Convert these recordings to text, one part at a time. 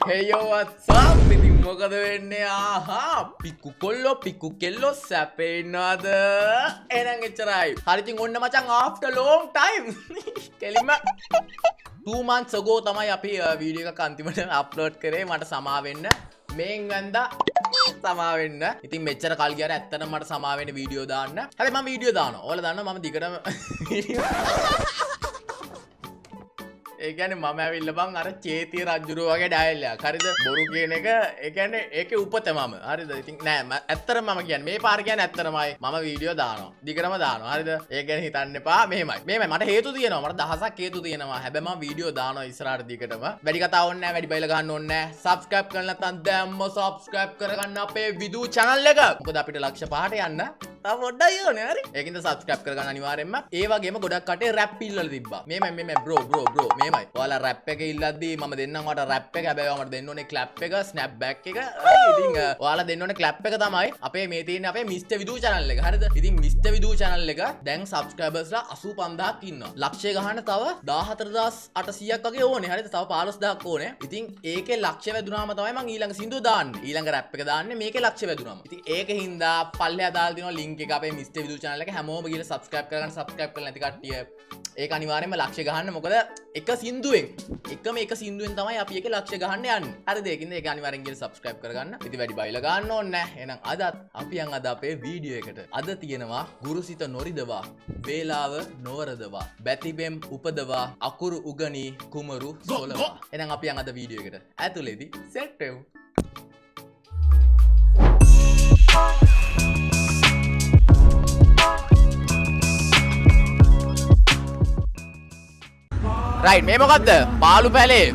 Hey yo, what's up? ඉතින් මොකද වෙන්නේ? ආහා පිකු කොල්ලෝ පිකු කෙල්ලෝ සැපේ ඉන්නවද? එහෙනම් එච්චරයි. හරි ඉතින් ඔන්න මචං after long time. කෙලින්ම 2 months ago තමයි අපි වීඩියෝ එකක් අන්තිමට අප්ලෝඩ් කරේ. මට සමා වෙන්න. මේන් වැන්දා සමා වෙන්න. ඉතින් මෙච්චර කල් ගියාට ඇත්තටම මට සමා වෙන්න වීඩියෝ දාන්න. හැබැයි මම වීඩියෝ දානවා. ඔයාලා දන්නවා මම දිගටම ඒ කියන්නේ මම ඇවිල්ලා බං අර චේතිය රජුරුව වගේ ඩයල් එකක්. හරිද? බොරු කියන එක ඒ කියන්නේ ඒකේ උපත මම. හරිද? ඉතින් නෑ ඇත්තටම මම කියන්නේ මේ පාර කියන්නේ ඇත්තටමයි මම වීඩියෝ දානවා. දිගටම දානවා. හරිද? ඒ ගැන හිතන්න එපා. මෙහෙමයි. මෙහෙමයි මට හේතු තියෙනවා. මට දහසක් හේතු තියෙනවා. හැබැයි මම වීඩියෝ දානවා ඉස්සරහට දිගටම. වැඩි කතා ඕනේ නෑ. වැඩි බයිලා ගහන්න ඕනේ නෑ. සබ්ස්ක්‍රයිබ් කරලා නැත්නම් දැම්ම සබ්ස්ක්‍රයිබ් කරගන්න අපේ විදු channel එක. මොකද අපිට ලක්ෂ 5ට යන්න තව පොඩ්ඩයි ඕනේ. හරි? ඒකින්ද සබ්ස්ක්‍රයිබ් කරගන්න අනිවාර්යෙන්ම. ඒ වගේම ගොඩක් කටේ රැප් ඉල්ලලා තිබ්බා. මෙහෙමයි මෙහෙමයි බ්‍රෝ බ්‍රෝ බ්‍රෝ මෙහෙමයි. ඔයාලා රැප් එක ඉල්ලද්දී මම දෙන්නම් ඔයාලට රැප් එක. හැබැයි ඔයා මට දෙන්න ඕනේ ක්ලැප් එක, ස්නැප් බෑක් එක. ඉතින් ඔයාලා දෙන්න ඕනේ ක්ලැප් එක තමයි අපේ මේ තියෙන අපේ මිස්ටර් විදු channel එක. හරිද? ඉතින් මිස්ටර් විදු channel එක දැන් සබ්ස්ක්‍රයිබර්ස්ලා 85000ක් ඉන්නවා. ලක්ෂය ගහන්න තව 14800ක් වගේ ඕනේ. හරිද? තව 15000ක් ඕනේ. ඉතින් ඒකේ ලක්ෂය වැදුනාම තමයි මං ඊළඟ සින්දුව දාන්නේ. ඊළඟ රැප් එක දාන්නේ මේකේ ලක්ෂය වැදුනාම. ඉතින් ඒක හින්දා පල්ලෙහා දාලා තියෙනවා ලින්ක් එක අපේ මිස්ටර් විදු channel එක. හැමෝම ගිහලා සබ්ස්ක්‍රයිබ් කරගන්න. සබ්ස්ක්‍රයිබ් කරලා නැති කට්ටිය ඒක අනිවාර්යයෙන්ම ලක්ෂය ගහන්න. මොකද එක සින්දුවෙන් එකම එක සින්දුවෙන් තමයි අපි ඒකේ ලක්ෂය ගහන්න යන්නේ. හරිද? ඒකින්ද ඒක අනිවාර්යෙන් ගිහලා සබ්ස්ක්‍රයිබ් කරගන්න. ඉතින් වැඩි බයිලා ගන්න ඕනේ නෑ. එහෙනම් අදත් අපි යන් අද අපේ වීඩියෝ එකට. අද තියෙනවා ගුරුසිත නොරිදවා, වේලාව නොවරදවා, බැතිබෙම් උපදවා, අකුරු උගනී කුමරු සොලවා. එහෙනම් අපි යන් අද වීඩියෝ එකට. ඇතුලේදී සෙට් වෙමු. රයිට් මේ මොකද්ද? පාළු පැලේ.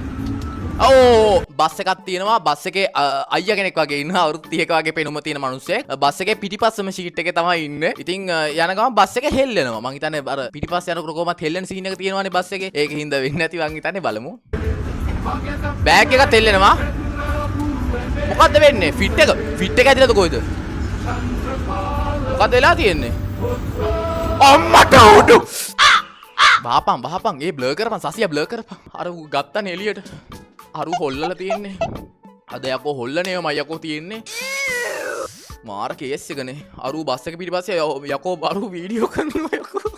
ඔව් බස් එකක් තියෙනවා. බස් එකේ අයියා කෙනෙක් වගේ ඉන්නවා. අවුරුදු 30ක වගේ පෙනුම තියෙන මිනිස්සෙක්. බස් එකේ පිටිපස්සම සීට් එකේ තමයි ඉන්නේ. ඉතින් යන ගමන් බස් එක හෙල්ලෙනවා. මං හිතන්නේ අර පිටිපස්ස යනකොට කොහොමත් හෙල්ලෙන සීන් එක තියෙනවානේ බස් එකේ. ඒක හින්දා වෙන්නේ නැති මං හිතන්නේ බලමු. බෑග් එකත් හෙල්ලෙනවා. මොකද්ද වෙන්නේ? ෆිට් එක ෆිට් එක ඇදිලාද කොයිද? මොකද්ද වෙලා තියෙන්නේ? අම්මට උඩු බාපන් බාපන් ඒ බ්ලර් කරපන් සසියා බ්ලර් කරපන්. අර ඌ ගත්තනේ එළියට. අර ඌ හොල්ලලා තියෙන්නේ. අද යකෝ හොල්ලනේ මයි යකෝ තියෙන්නේ. මාර කේස් එකනේ. අර ඌ බස් එක පිටිපස්සේ යකෝ අර ඌ වීඩියෝ කරනවා යකෝ.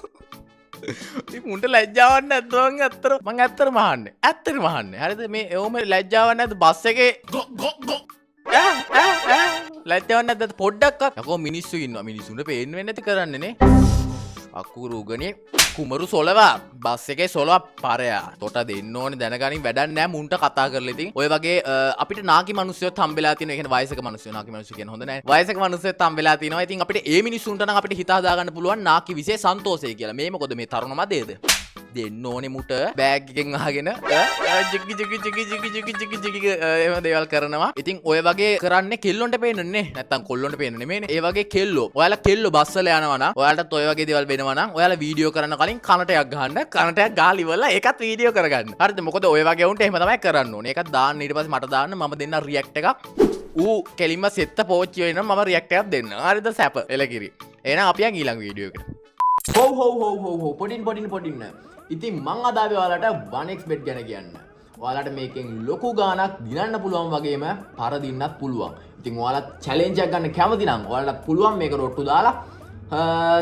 ඉතින් මුන්ට ලැජ්ජාවක් නැද්ද මං ඇත්තට මං ඇත්තටම අහන්නේ. ඇත්තටම අහන්නේ. හරිද මේ එවම ලැජ්ජාවක් නැද්ද බස් එකේ ඈ ඈ ඈ ලැජ්ජාවක් නැද්ද පොඩ්ඩක්වත්? යකෝ මිනිස්සු ඉන්නවා. මිනිස්සුන්ට පේන්න වෙන්නේ නැති කරන්නේ නේ. අකුරු උගනේ කුමරු සොලවා බස් එකේ සොලවා පරයා තොට දෙන්න ඕනේ දැනගනින් වැඩක් නෑ මුන්ට කතා කරලා. ඉතින් ඔය වගේ අපිට නාකි මිනිස්සුයොත් හම්බෙලා තියෙනවා. ඒ කියන්නේ වයසක මිනිස්සුයෝ නාකි මිනිස්සු කියන හොඳ නෑ. වයසක මිනිස්සුයොත් හම්බෙලා තියෙනවා. ඉතින් අපිට ඒ මිනිස්සුන්ට නම් අපිට හිත හදාගන්න පුළුවන් නාකි විසේ සන්තෝෂය කියලා. මේ මොකද මේ තරුණ මදේද? දෙන්න ඕනේ මුට බෑග් එකෙන් අහගෙන ජිගි ජිගි ජිගි ජිගි ජිගි ජිගි ජිගි එහෙම දේවල් කරනවා. ඉතින් ඔය වගේ කරන්නේ කෙල්ලොන්ට පේන්නනේ නැත්තම් කොල්ලොන්ට පේන්න නෙමෙයිනේ. ඒ වගේ කෙල්ලෝ ඔයාලා කෙල්ලෝ බස් වල යනවා නම් ඔයාලටත් ඔය වගේ දේවල් වෙනවා නම් ඔයාලා වීඩියෝ කරන්න කලින් කනටයක් ගහන්න. කනටයක් ගහලා ඉවරලා ඒකත් වීඩියෝ කරගන්න. හරිද? මොකද ඔය වගේ උන්ට එහෙම තමයි කරන්න ඕනේ. ඒකත් දාන්න ඊට පස්සේ මට දාන්න මම දෙන්න රියැක්ට් එකක්. ඌ කෙලින්ම සෙත්ත පෝච්චි වෙනවා මම රියැක්ට් එකක් දෙන්න. හරිද? සැප එලකිරි. එහෙනම් අපි යන් ඊළඟ වීඩියෝ එකට. හොව් හොව් හොව් හොව් හොව් පොඩින් පොඩින් පොඩින්. ඉතින් මං අද ආවේ ඔයාලට 1xbet ගැන කියන්න. ඔයාලට මේකෙන් ලොකු ගාණක් දිනන්න පුළුවන් වගේම පරදින්නත් පුළුවන්. ඉතින් ඔයාලත් චැලෙන්ජ් එකක් ගන්න කැමති නම් ඔයාලට පුළුවන් මේක රොට්ටු දාලා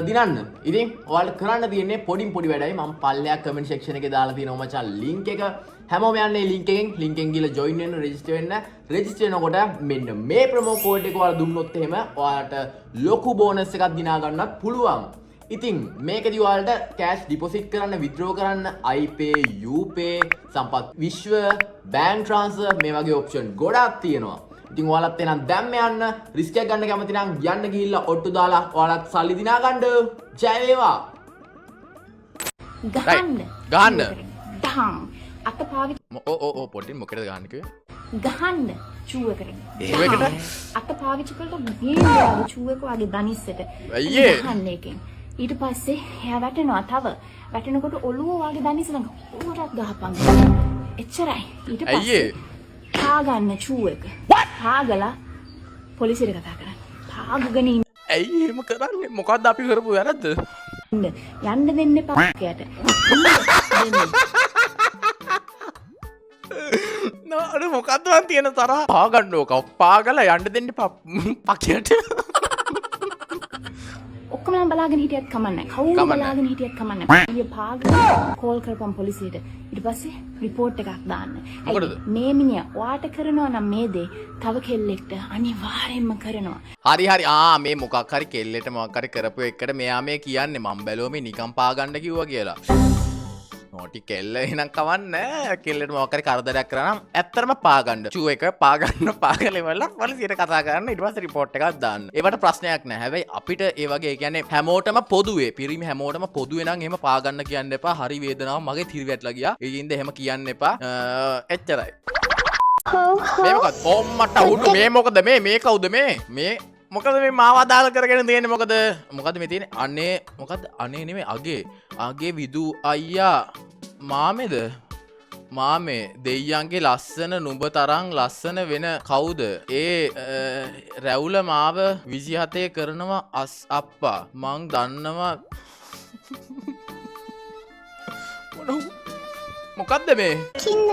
දිනන්න. ඉතින් ඔයාලට කරන්න තියෙන්නේ පොඩින් පොඩි වැඩයි. මං පල්ලෙහා කමෙන්ට් සෙක්ෂන් එකේ දාලා තියෙනවා මචං ලින්ක් එක. හැමෝම යන්නේ ලින්ක් එකෙන්. ලින්ක් එකෙන් ගිහලා ජොයින් වෙන්න, රෙජිස්ටර් වෙන්න. රෙජිස්ටර් වෙනකොට මෙන්න මේ ප්‍රොමෝ කෝඩ් එක ඔයාලා දුන්නොත් එහෙම ඔයාලට ලොකු බෝනස් එකක් දිනා ගන්නත් පුළුවන්. ඉතින් මේකදී ඔයාලට කෑෂ් ඩිපොසිට් කරන්න, විත්ඩ්‍රෝ කරන්න, iPay, UPay, සම්පත් විශ්ව, බැංක් ට්‍රාන්ස්ෆර් මේ වගේ ඔප්ෂන් ගොඩක් තියෙනවා. ඉතින් ඔයාලත් එහෙනම් දැම්ම යන්න, රිස්ක් එකක් ගන්න කැමති නම් යන්න ගිහිල්ලා ඔට්ටු දාලා ඔයාලත් සල්ලි දිනා ගන්න. ජය වේවා. ගහන්න. ගහන්න. දහම්. අත පාවිච්චි ඔව් ඔව් ඔව් පොඩ්ඩින් මොකටද ගහන්න කිව්වේ? ගහන්න චූ එකට. චූ එකට? අත පාවිච්චි කරලා ගේන්න චූ එක වගේ දනිස්සට. අයියේ. ගහන්න එකෙන්. ඊට පස්සේ එයා වැටෙනවා තව. වැටෙනකොට ඔළුව වගේ දනිස්ස ළඟ ඔළුවටත් ගහපන්. එච්චරයි. ඊට පස්සේ අයියේ. පා ගන්න චූ එක. පාගලා පොලිසියට කතා කරන්න. පාගගෙන ඉන්න. ඇයි එහෙම කරන්නේ? මොකද්ද අපි කරපු වැරද්ද? යන්න දෙන්න එපා එයාට. දෙන්න. අර මොකද්ද මං තියෙන තරහ? පා ගන්න ඕක. පාගලා යන්න දෙන්න පකියට. ඔක්කොම නම් බලාගෙන හිටියත් කමක් නැහැ. කවුරු කමක් නැහැ. බලාගෙන හිටියත් කමක් නැහැ. ඊයේ පාගලා කෝල් කරපන් පොලිසියට. ඊට පස්සේ රිපෝට් එකක් දාන්න. ඇයි මොකටද? මේ මිනිහා ඔයාට කරනවා නම් මේ දේ තව කෙල්ලෙක්ට අනිවාර්යෙන්ම කරනවා. හරි හරි. මේ මොකක් හරි කෙල්ලෙට මොකක් හරි කරපු එකට මෙයා මේ කියන්නේ මං බැලුවා මේ නිකන් පා ගන්න කිව්වා කියලා. නෝටි කෙල්ල එහෙනම් කවන්නේ. කෙල්ලට මොකක් හරි කරදරයක් කරා නම් ඇත්තටම පා ගන්න. චූ එක පා ගන්න, පාගලා ඉවරලා පොලිසියට කතා කරන්න, ඊට පස්සේ රිපෝට් එකක් දාන්න. ඒවට ප්‍රශ්නයක් නෑ. හැබැයි අපිට ඒ වගේ, ඒ කියන්නේ හැමෝටම පොදුවේ, පිරිමි හැමෝටම පොදුවේ නම් එහෙම පා ගන්න කියන්න එපා. හරි වේදනාව මගේ තිරි වැටලා ගියා. ඒ හින්දා එහෙම කියන්න එපා. එච්චරයි. මේ මොකද? ඔම්මට උඩු මේ මොකද මේ? මේ කවුද මේ? මේ මොකද මේ මාව අදාළ කරගෙන තියෙන්නේ මොකද? මොකද මේ තියෙන්නේ? අනේ මොකද? අනේ නෙමෙයි, අගේ. අගේ විදු අයියා මාමේද? මාමේ දෙයියන්ගේ ලස්සන නුඹ තරම් ලස්සන වෙන කවුද? ඒ රැවුල මාව 27 කරනවා අස් අප්පා. මං දන්නවා. මොකද්ද මේ? කින්න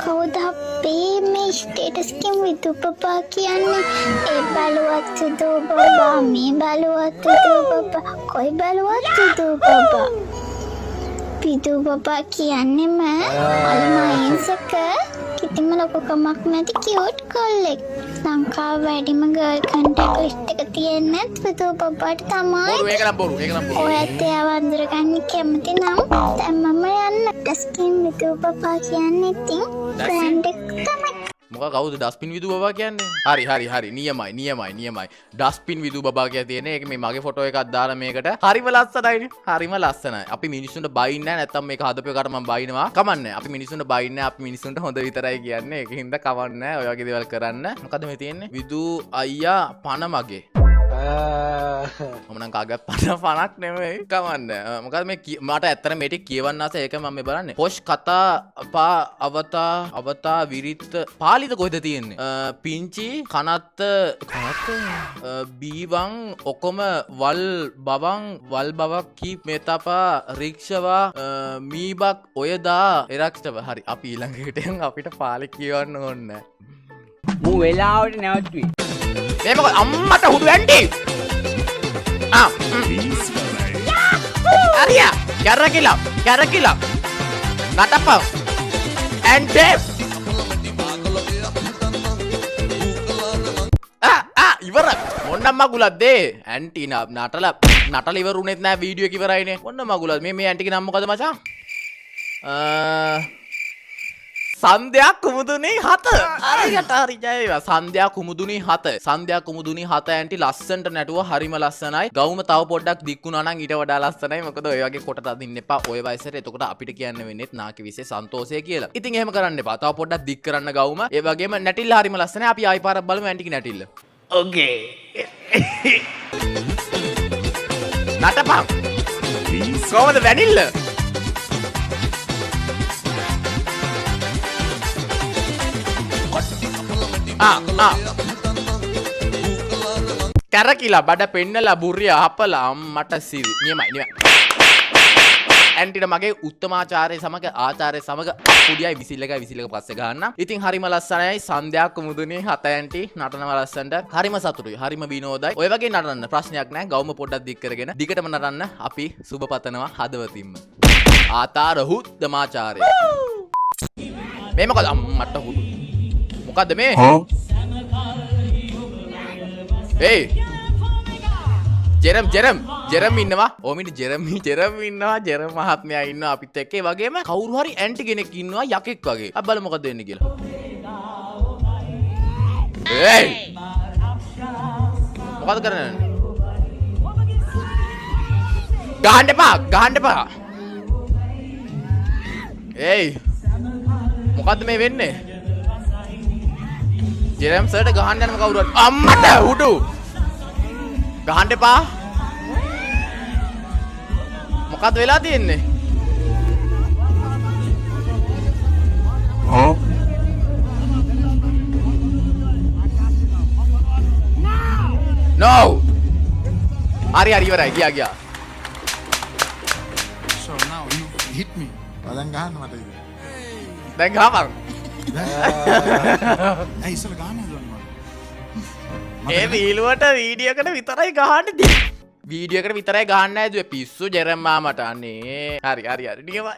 කවුද අපේ මේ ස්ටේටස් එකෙන් විදු පපා කියන්නේ? ඒ බලුවත් විදු බබා, මේ බලුවත් විදු බබා, කොයි බලුවත් විදු බබා. විදු බබා කියන්නෙම අලම අහිංසක කිසිම ලොකුකමක් නැති කියුට් කොල්ලෙක්. ලංකාවේ වැඩිම ගර්ල් කන්ටැක්ට් ලිස්ට් එක තියෙන්නත් විදු බබාට තමයි. බොරු, ඒක නම් බොරු, ඒක නම් බොරු. ඔයත් එයාව අඳුරගන්න කැමති නම් දැම්මම යන්න. ඩස්බින් විදු බබා කියන්නේ ඉතින් බ්‍රෑන්ඩ් එක තමයි. මොකක් කවුද ඩස්බින් විදු බබා කියන්නේ? හරි හරි හරි, නියමයි නියමයි නියමයි. ඩස්බින් විදු බබා කියලා තියෙන එක මේ මගේ ෆොටෝ එකක් දාලා මේකට. හරිම ලස්සනයිනේ. හරිම ලස්සනයි. අපි මිනිස්සුන්ට බයින්නේ නැහැ, නැත්තම් මේක හදපු එකට මම බයිනවා. කමන්නේ. අපි මිනිස්සුන්ට බයින්නේ නැහැ, අපි මිනිස්සුන්ට හොඳ විතරයි කියන්නේ. ඒක හින්දා කමන්නේ නැහැ. ඔය වගේ දේවල් කරන්න. මොකද මේ තියෙන්නේ? විදු අයියා පණ මගේ. මම නම් කාගේවත් පණ පණක් නෙමෙයි. කමන්නේ. මොකද මේ මට ඇත්තටම මේ ටික කියවන්න ආස, ඒක මම මේ බලන්නේ. පොෂ් කතා පා අවතා අවතා විරිත්ත පාලිද කොහෙද තියෙන්නේ? පිංචි කනත්ත කනත්ත බීවං ඔකොම වල් බවං වල් බවක් කී මෙතපා රික්ෂවා මීබක් ඔයදා එරක්ෂව. හරි, අපි ඊළඟ එකට යමු. අපිට පාලි කියවන්න ඕනේ නෑ. මූ වෙලාවට නැවතුවේ. මේ මොකද අම්මට හුඩු ඇන්ටි? හරියා කැරකිලා කැරකිලා නටපන් ඇන්ටි. ඉවර. මොන්න මගුලක්ද ඒ? ඇන්ටි නටලා නටලා ඉවර වුණෙත් නෑ, වීඩියෝ එක ඉවරයිනේ. මොන්න මගුලක්ද? මේ ඇන්ටිගේ නම මොකද මචං? සන්ධ්‍යා කුමුදුනී 7. හරියට හරි ජය වේවා. සන්ධ්‍යා කුමුදුනී 7. සන්ධ්‍යා කුමුදුනී 7 ඇන්ටි ලස්සනට නැටුවා, හරිම ලස්සනයි. ගවුම තව පොඩ්ඩක් දික් වුණා නම් ඊට වඩා ලස්සනයි. මොකද ඔය වගේ කොටට අදින්න එපා ඔය වයසට. එතකොට අපිට කියන්න වෙන්නේත් නාකි විසේ සන්තෝෂය කියලා. ඉතින් එහෙම කරන්න එපා. තව පොඩ්ඩක් දික් කරන්න ගවුම. ඒ වගේම නැටිල්ල හරිම ලස්සනයි. අපි ආයි පාරක් බලමු ඇන්ටිගේ නැටිල්ල. ඕකේ. නටපන්. කොහමද වැනිල්ල? කැරකිලා බඩ පෙන්නලා බුරිය හපලා අම්මට සිරි. නියමයි නියමයි. ඇන්ටිට මගේ උත්තමාචාරය සමග ආචාරය සමග කුඩියයි විසිල් එකයි විසිල් එක පස්සේ ගන්න. ඉතින් හරිම ලස්සනයි සන්ධ්‍යා කුමුදුනේ 7 ඇන්ටි නටනවා ලස්සනට. හරිම සතුටුයි, හරිම විනෝදයි. ඔය වගේ නටන්න ප්‍රශ්නයක් නෑ. ගවුම පොඩ්ඩක් දික් කරගෙන දිගටම නටන්න අපි සුබ පතනවා හදවතින්ම. ආතාර හුත්තමාචාරය. මේ මොකද අම්මට හුදු. මොකද්ද මේ? ඒයි ජෙරම් ජෙරම් ජෙරම් ඉන්නවා. ඕමිනි ජෙරම් ජෙරම් ඉන්නවා. ජෙරම් මහත්මයා ඉන්නවා අපිත් එක්ක. ඒ වගේම කවුරු හරි ඇන්ටි කෙනෙක් ඉන්නවා යකෙක් වගේ. අපි බලමු මොකද වෙන්නේ කියලා. ඒයි මොකද කරන්නේ? ගහන්න එපා, ගහන්න එපා. ඒයි මොකද්ද මේ වෙන්නේ? ජෙරම් සර්ට ගහන්න යනම කවුරු හරි. අම්මට හුඩු ගහන්න එපා. මොකද්ද වෙලා තියෙන්නේ? No. හරි හරි ඉවරයි, ගියා ගියා. So now you hit me. දැන් ගහන්න මට ඉතින්. දැන් ගහපන්. ඇයි ඉස්සෙල්ලා ගහන්න හදුවන්නේ මට? ඒ වීලුවට වීඩියෝ එකට විතරයි ගහන්න දී. වීඩියෝ එකට විතරයි ගහන්න හැදුවේ. පිස්සු ජෙරම් මාමට. අනේ හරි හරි හරි නියමයි.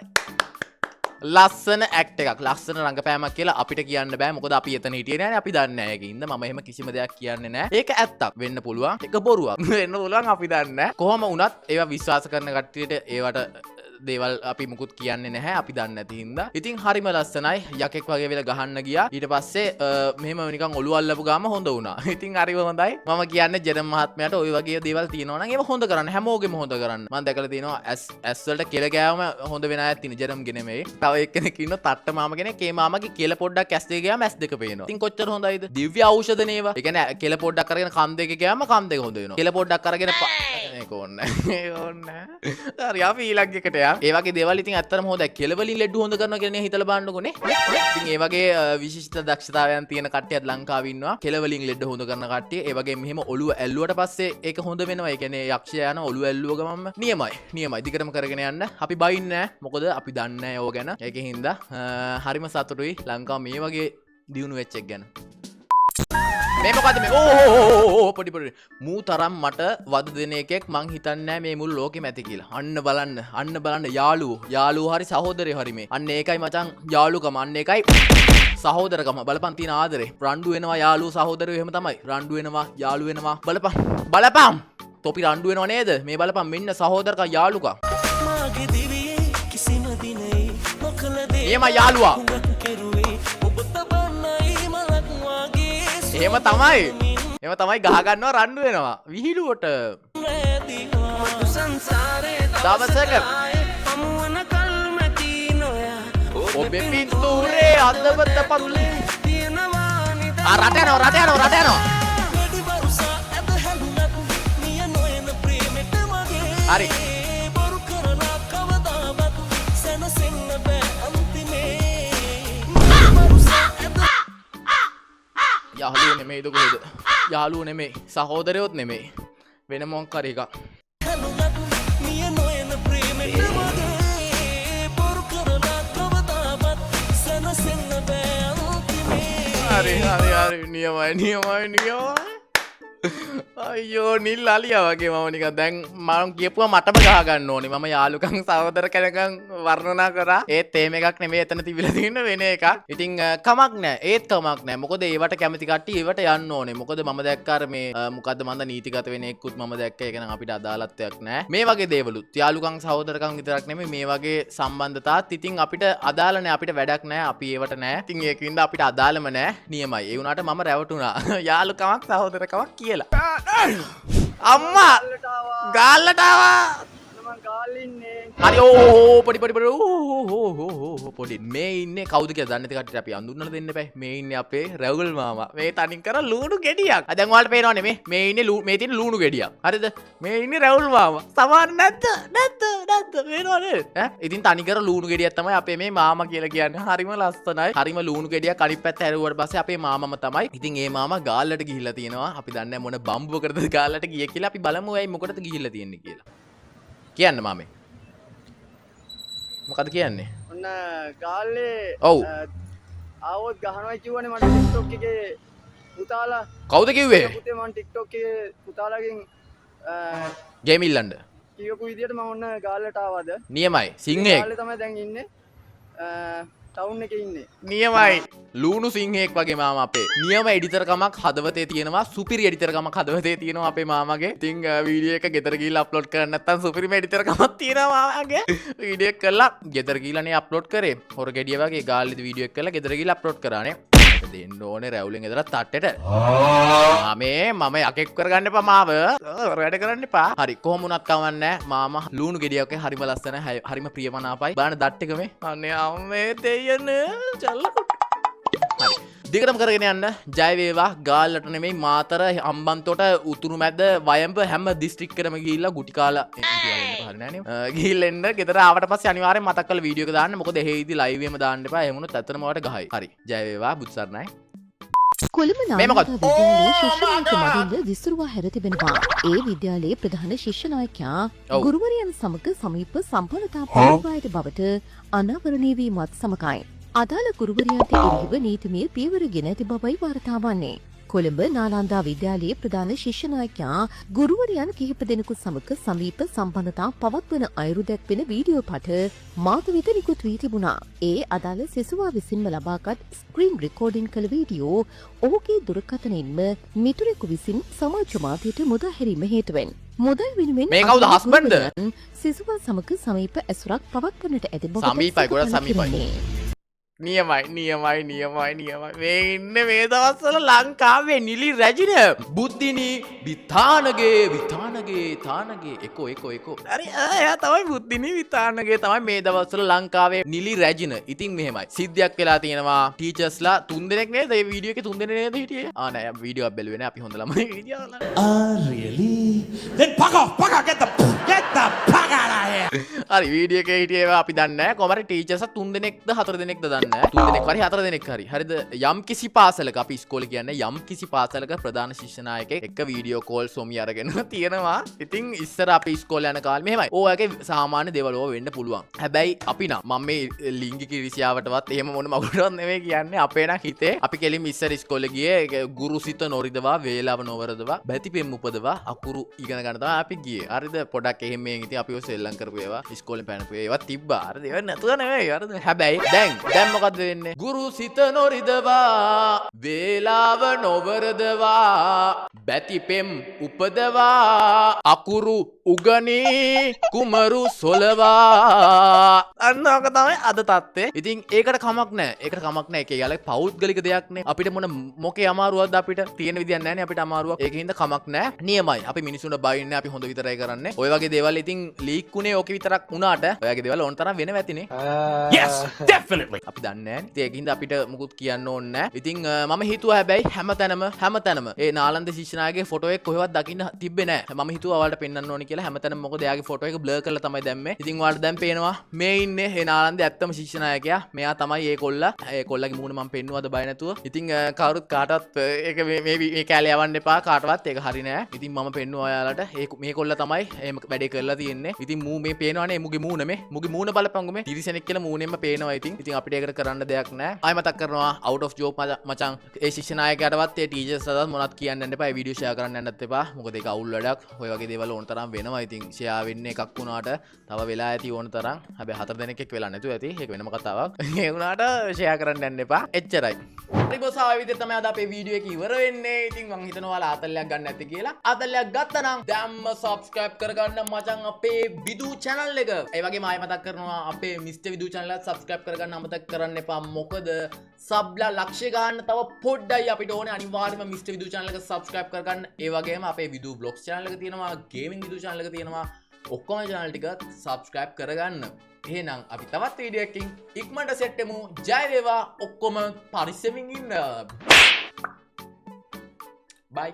ලස්සන ඇක්ට් එකක්, ලස්සන රංගපෑමක් කියලා අපිට කියන්න බෑ. මොකද අපි එතන හිටියේ නෑනේ, අපි දන්නේ නෑ. ඒකින්ද මම එහෙම කිසිම දෙයක් කියන්නේ නෑ. ඒක ඇත්තක් වෙන්න පුළුවන්, ඒක බොරුවක් වෙන්න පුළුවන්, අපි දන්නේ නෑ. කොහොම වුණත් ඒවා විශ්වාස කරන කට්ටියට ඒවට දේවල් අපි මුකුත් කියන්නේ නැහැ, අපි දන්නේ නැති හින්දා. ඉතින් හරිම ලස්සනයි. යකෙක් වගේ වෙලා ගහන්න ගියා. ඊට පස්සේ මෙහෙම නිකන් ඔළුව අල්ලපු ගාම හොඳ වුණා. ඉතින් හරිම හොඳයි. මම කියන්නේ ජෙරම් මහත්මයාට ඔය වගේ දේවල් තියෙනවා නම් ඒව හොඳ කරන්න, හැමෝගෙම හොඳ කරන්න. මම දැකලා තියෙනවා ඇස් වලට කෙල ගෑවම හොඳ වෙන අයත් ඉන්නේ, ජෙරම්ගේ නෙමෙයි. තව එක්කෙනෙක් ඉන්නවා තට්ට මාම කෙනෙක්. ඒ මාමගේ කෙල පොඩ්ඩක් ඇස් දෙක ගෑවම ඇස් දෙක පේනවා. ඉතින් කොච්චර හොඳයිද? දිව්‍ය ඖෂධ නේවා. ඒ කියන්නේ කෙල පොඩ්ඩක් අරගෙන කන් දෙක ගෑවම කන් දෙක හොඳ වෙනවා. කෙල පොඩ්ඩක් අරගෙන ඒක ඕනේ නෑ. ඒක ඕනේ නෑ. හරි අපි ඊළඟ එකට යමු. ඒ වගේ දේවල් ඉතින් ඇත්තටම හොඳයි. කෙලවලින් ලෙඩ හොඳ කරනවා කියලා නේ හිතලා බලන්නකෝ නේ. ඉතින් ඒ වගේ විශිෂ්ට දක්ෂතාවයන් තියෙන කට්ටියත් ලංකාවේ ඉන්නවා. කෙලවලින් ලෙඩ හොඳ කරන කට්ටිය. ඒ වගේ මෙහෙම ඔළුව ඇල්ලුවට පස්සේ ඒක හොඳ වෙනවා. ඒ කියන්නේ යක්ෂයා යන ඔළුව ඇල්ලුව ගමන්ම නියමයි. නියමයි. දිගටම කරගෙන යන්න. අපි බයින්නේ නෑ. මොකද අපි දන්නේ නෑ ඕක ගැන. ඒකෙන් හින්දා හරිම සතුටුයි ලංකාව මේ වගේ දියුණු වෙච්ච එක ගැන. මේ මොකද්ද මේ? ඕ පොඩි පොඩි මූ තරම් මට වද දෙන එකෙක් මං හිතන්නේ නෑ මේ මුළු ලෝකෙම ඇති කියලා. අන්න බලන්න, අන්න බලන්න යාළුවෝ, යාළුවෝ හරි සහෝදරයෝ හරි මේ. අන්න ඒකයි මචං යාළුකම, අන්න ඒකයි සහෝදරකම. බලපන් තියෙන ආදරේ. රණ්ඩු වෙනවා යාළුවෝ සහෝදරයෝ එහෙම තමයි. රණ්ඩු වෙනවා යාළු වෙනවා. බලපන්, බලපන්. තොපි රණ්ඩු වෙනව නේද? මේ බලපන් මෙන්න සහෝදරකම් යාළුකම්. මාගේ දිවියේ කිසිම දිනේ නොකළ දේ නියමයි යාළුවා. හුඟක් කෙරුවේ ඔබ තබන්නයි මලක් වාගේ. එහෙම තමයි. එහෙම තමයි ගහ ගන්නවා රණ්ඩු වෙනවා. විහිළුවට. සංසාරේ දවසක හමුවන කල්මැති නොයා ඔබේ පින්තූරේ හදවත පතුලේ තියෙනවා නිදා ආ රට යනවා, රට යනවා, රට යනවා. වැඩි වරුසා ඇද හැලුනත් මිය නොයන ප්‍රේමෙට මගේ. හරි. බොරු කරලා කවදාවත් සැනසෙන්න බෑ අන්තිමේ. වරුසා ඇද යාළුවෝ නෙමෙයිද කොහෙද? යාළුවෝ නෙමෙයි, සහෝදරයොත් නෙමෙයි. වෙන මොකක් හරි එකක්. හැලුනත් මිය නොයන ප්‍රේමෙට මගේ. බොරු කරලා කවදාවත් සැනසෙන්න බෑ අන්තිමේ. හරි හරි හරි නියමයි නියමයි නියමයි. අයියෝ නිල් අලියා වගේ මම නිකන් දැන් මම කියපුවා මටම ගහ ගන්න ඕනේ. මම යාළුකම් සහෝදර කෙනකම් වර්ණනා කරා. ඒත් එහෙම එකක් නෙමෙයි එතන තිබිලා තියෙන වෙන එකක්. ඉතින් කමක් නෑ. ඒත් කමක් නෑ. මොකද ඒවට කැමති කට්ටිය ඒවට යන්න ඕනේ. මොකද මම දැක්ක අර මේ මොකද්ද මන්ද නීතිගත වෙන එක්කුත් මම දැක්ක. ඒක නම් අපිට අදාළත්වයක් නෑ. මේ වගේ දේවලුත් යාළුකම් සහෝදරකම් විතරක් නෙමෙයි මේ වගේ සම්බන්ධතාත් ඉතින් අපිට අදාළ නෑ. අපිට වැඩක් නෑ. අපි ඒවට නෑ. ඉතින් ඒකින්ද අපිට අදාළම නෑ. නියමයි. ඒ වුණාට මම රැවටුණා. යාළුකමක් සහෝදරකමක් කියලා. අම්මා ගාල්ලට ආවා. හරි ඕ පොඩි පොඩි පොඩි ඕ ඕ ඕ ඕ පොඩි මේ ඉන්නේ කවුද කියලා දන්නේ නැති කට්ටියට අපි අඳුරලා දෙන්න එපා. මේ ඉන්නේ අපේ රැවුල් මාමා. මේ තනින් කර ලූණු ගෙඩියක්. ආ දැන් ඔයාලට පේනවනේ මේ ඉන්නේ මේ තියෙන ලූණු ගෙඩියක්. හරිද? මේ ඉන්නේ රැවුල් මාමා. සමාන නැද්ද? නැද්ද? නැද්ද? පේනව නේද? ඈ ඉතින් තනි කර ලූණු ගෙඩියක් තමයි අපේ මේ මාමා කියලා කියන්නේ. හරිම ලස්සනයි. හරිම ලූණු ගෙඩියක් අනිත් පැත්ත හැරුවට පස්සේ අපේ මාමම තමයි. ඉතින් ඒ මාමා ගාල්ලට ගිහිල්ලා තියෙනවා. අපි දන්නේ නැහැ මොන බම්බුවකටද ගාල්ලට ගියේ කියලා. අපි බලමු ඇයි මොකටද ගිහිල්ලා තියෙන්නේ කියලා. කියන්න මාමේ. මොකද කියන්නේ? ඔන්න ගාල්ලේ ඔව්. ආවොත් ගහනවා කිව්වනේ මට TikTok එකේ පුතාලා. කවුද කිව්වේ? පුතේ මං TikTok එකේ පුතාලාගෙන් ගේම් ඉල්ලන්න. කියපු විදියට මම ඔන්න ගාල්ලට ආවද? නියමයි. සිංහයෙක්. ගාල්ලේ තමයි දැන් ඉන්නේ. ටවුන් එකේ ඉන්නේ. නියමයි. ලූණු සිංහයෙක් වගේ මාමා අපේ. නියම එඩිටර් කමක් හදවතේ තියෙනවා. සුපිරි එඩිටර් කමක් හදවතේ තියෙනවා අපේ මාමගේ. ඉතින් වීඩියෝ එක ගෙදර ගිහිල්ලා අප්ලෝඩ් කරන්න නැත්නම් සුපිරිම එඩිටර් කමක් තියෙනවා මාමගේ. වීඩියෝ එක කරලා ගෙදර ගිහිල්ලා නේ අප්ලෝඩ් කරේ. හොර ගෙඩිය වගේ ගාල්ලේදී වීඩියෝ එක කරලා ගෙදර ගිහිල්ලා අප්ලෝඩ් කරානේ. දෙන්න ඕනේ රැවුලෙන් ගෙදර තට්ටෙට. මාමේ මම යකෙක් කරගන්න එපා මාව. වැඩ කරන්න එපා. හරි කොහොම වුණත් කමක් නෑ. මාමා ලූණු ගෙඩියක් වගේ හරිම ලස්සනයි, හරිම ප්‍රියමනාපයි. බලන්න දට් එක මේ. අනේ අම්මේ දෙයනේ. චල්ල කුට්ටු. හරි. දිගටම කරගෙන යන්න. ජය වේවා. ගාල්ලට නෙමෙයි මාතර, හම්බන්තොට, උතුරු මැද, වයඹ හැම දිස්ත්‍රික්කෙටම ගිහිල්ලා ගුටි කාලා එන්න කියලා එන්න හරි නෑනේ. ගිහිල්ලා එන්න. ගෙදර ආවට පස්සේ අනිවාර්යෙන් මතක් කරලා වීඩියෝ එක දාන්න. මොකද එහෙ ඉදි ලයිව් එකම දාන්න එපා. එහෙම වුණොත් ඇත්තටම ඔයාලට ගහයි. හරි. ජය වේවා. බුදු සරණයි. කොළඹ මේ මොකක්ද? නාලිකා විද්‍යාලයේ ශිෂ්‍ය නායක මහින්ද විසුරුවා හැර තිබෙනවා. ඒ විද්‍යාලයේ ප්‍රධාන ශිෂ්‍ය නායකයා ගුරුවරයන් සමග සමීප සම්බන්ධතා පවත්වා ඇති බවට අනාවරණය වීමත් සමගයි. අදාළ ගුරුවරයාට එරෙහිව නීතිමය පියවර ගෙන ඇති බවයි වාර්තා වන්නේ. කොළඹ නාලන්දා විද්‍යාලයේ ප්‍රධාන ශිෂ්‍ය නායකයා ගුරුවරයන් කිහිප දෙනෙකු සමග සමීප සම්බන්ධතා පවත්වන අයුරු දැක්වෙන වීඩියෝ පට මාධ්‍ය වෙත නිකුත් වී තිබුණා. ඒ අදාළ සිසුවා විසින්ම ලබාගත් ස්ක්‍රීන් රෙකෝඩින් කළ වීඩියෝ ඔහුගේ දුරකථනයෙන්ම මිතුරෙකු විසින් සමාජ මාධ්‍යයට මුදා හැරීම හේතුවෙන් මුදල් වෙනුවෙන් මේ කවුද හස්බන්ඩ්ද? ගුරුවරයන් සිසුවා සමග සමීප ඇසුරක් පවත්වන්නට ඇති බව සමීපයි, ගොඩක් සමීපයි. කෙරෙන්නේ. නියමයි, නියමයි, නියමයි, නියමයි. මේ ඉන්නේ මේ දවස්වල ලංකාවේ නිලි රැජින බුද්ධිනී විතානගේ විතානගේ තානගේ එකෝ එකෝ එකෝ. හරි, එයා තමයි බුද්ධිනී විතානගේ තමයි මේ දවස්වල ලංකාවේ නිලි රැජින. ඉතින් මෙහෙමයි. සිද්ධියක් වෙලා තියෙනවා. ටීචර්ස්ලා තුන් දෙනෙක් නේද? ඒ වීඩියෝ එකේ තුන් දෙනෙක් නේද හිටියේ? ආ නෑ, වීඩියෝ එකක් බැලුවේ නෑ. අපි හොඳ ළමයි වීඩියෝ බලන්න. Ah, really? Then fuck off, fuck off, get the fuck out of here. හරි, වීඩියෝ එකේ හිටියේ ඒවා අපි දන්නේ නෑ. කොහොම හරි ටීචර්ස්ලා තුන් දෙනෙක්ද හතර දෙනෙක්ද දන්නේ නෑ. තුන් දෙනෙක් හරි හතර දෙනෙක් හරි. හරිද? යම් කිසි පාසලක, අපි ඉස්කෝලේ කියන්නේ, යම් කිසි පාසලක ප්‍රධාන ශිෂ්‍ය නායකයෙක් එක්ක වීඩියෝ කෝල් සොමි අරගෙන තියෙනවා. ඉතින් ඉස්සර අපි ඉස්කෝලේ යන කාලේ මෙහෙමයි. ඔයගේ සාමාන්‍ය දේවල් ඕවා වෙන්න පුළුවන්. හැබැයි අපි නම්, මම මේ ලිංගික ඊර්ෂ්‍යාවටවත් එහෙම මොන මගුලටවත් නෙමෙයි කියන්නේ. අපේ නම් හිතේ අපි කෙලින්ම ඉස්සර ඉස්කෝලේ ගියේ ඒක ගුරුසිත නොරිදවා, වේලාව නොවරදවා, බැතිපෙම් උපදවා, අකුරු ඉගෙන ගන්න තමයි අපි ගියේ. හරිද? පොඩක් එහෙම මෙහෙන් ඉතින් අපි ඔය සෙල්ලම් කරපු ඒවා, ඉස්කෝලේ පැනපු ඒවා තිබ්බා. හරිද? ඒවා නැතුව නෙමෙයි. හරිද? හැබැයි දැන් මොකද්ද වෙන්නේ? ගුරුසිත නොරිදවා, වේලාව නොවරදවා, බැතිපෙම් උපදවා, අකුරු උගනී, කුමරු සොලවා. අන්න ඔක තමයි අද තත්ත්වය. ඉතින් ඒකට කමක් නෑ. ඒකට කමක් නෑ. ඒක යාළුවෙක් පෞද්ගලික දෙයක් නේ. අපිට මොන මොකේ අමාරුවක්ද අපිට? තියෙන විදියක් නෑනේ අපිට අමාරුවක්. ඒක හින්දා කමක් නෑ. නියමයි. අපි මිනිසුන්ට බයින්නේ, අපි හොඳ විතරයි කරන්නේ. ඔය වගේ දේවල් ඉතින් ලීක් වුණේ ඕකේ විතරක් වුණාට ඔය වගේ දේවල් ඕන තරම් වෙනව ඇතිනේ. Yes, definitely. අපි දන්නේ නෑනේ. ඉතින් ඒක හින්දා අපිට මුකුත් කියන්න ඕනේ නෑ. ඉතින් මම හිතුවා හැබැයි හැමතැනම හැමතැනම ඒ නාලන්ද ශිෂ්‍යනායකගේ ෆොටෝ එක කොහෙවත් දකින්න තිබ්බේ නෑ. මම හිතුවා ඔයාලට පෙන්වන්න ඕනේ කියලා හැමතැනම, මොකද එයාගේ ෆොටෝ එක බ්ලර් කරලා තමයි දැම්මේ. ඉතින් ඔයාලට දැන් පේනවා මේ ඉන්නේ ඒ නාලන්ද ඇත්තම ශිෂ්‍යනායකයා. මෙයා තමයි ඒ කොල්ලා. ඒ කොල්ලගේ මූණ මම පෙන්නුවද බය නැතුව. ඉතින් කවුරුත් කාටවත් ඒක මේ මේ මේ කෑලේ යවන්න එපා කාටවත්. ඒක හරි නෑ. ඉතින් මම පෙන්නුවා ඔයාලට ඒ මේ කොල්ලා තමයි එහෙම වැඩේ කරලා තියෙන්නේ. ඉතින් මූ මේ පේනවනේ මුගේ මූණ, මේ මුගේ මූණ බලපංගු, මේ තිරිසනෙක් කියලා මූණෙන්ම පේනවා. ඉතින් අපිට ඒකට කරන්න දෙයක් නෑ. ආයෙ මතක් කරනවා, out of joke මචං, ඒ ශිෂ්‍ය නායකයාටවත් ඒ ටීචර්ස්ලාටවත් මොනවත් කියන්න යන්න එපා. ඒ වීඩියෝ ෂෙයා කරන්න යන්නත් එපා. මොකද ඒක අවුල් වැඩක්. ඔය වගේ දේවල් ඕන තරම් වෙනවා. ඉතින් ෂෙයා වෙන්නේ එකක් වුණාට තව වෙලා ඇති ඕන තරම්. හැබැයි හතර දෙනෙක් එක්ක වෙලා නැතුව ඇති. ඒක වෙනම කතාවක්. ඒ වුණාට ෂෙයා කරන්න යන්න එපා. එච්චරයි. හරි බොස්, ආව විදිහට තමයි අද අපේ වීඩියෝ එක ඉවර වෙන්නේ. ඉතින් මං හිතනවා ඔයාලා ආතල් එකක් ගන්න ඇති කියලා. ආතල් එකක් ගත්තා නම් දැම්ම සබ්ස්ක්‍රයිබ් කරගන්න මචං අපේ විදු channel එක. ඒ වගේම ආයෙ මතක් කරනවා, අපේ මිස්ටර් විදු channel එකත් සබ්ස්ක්‍රයිබ් කරගන්න අමතක කරන්න එපා. මොකද සබ්ලා ලක්ෂය ගන්න තව පොඩ්ඩයි අපිට ඕනේ. අනිවාර්යයෙන්ම මිස්ටර් විදු channel එක සබ්ස්ක්‍රයිබ් කරගන්න. ඒ වගේම අපේ විදු බ්ලොග්ස් channel එක තියෙනවා, ගේමින් විදු channel එක තියෙනවා. ඔක්කොම channel ටික සබ්ස්ක්‍රයිබ් කරගන්න. එහෙනම් අපි තවත් වීඩියෝ එකකින් ඉක්මනට සෙට් වෙමු. ජය වේවා. ඔක්කොම පරිස්සමින් ඉන්න. බයි.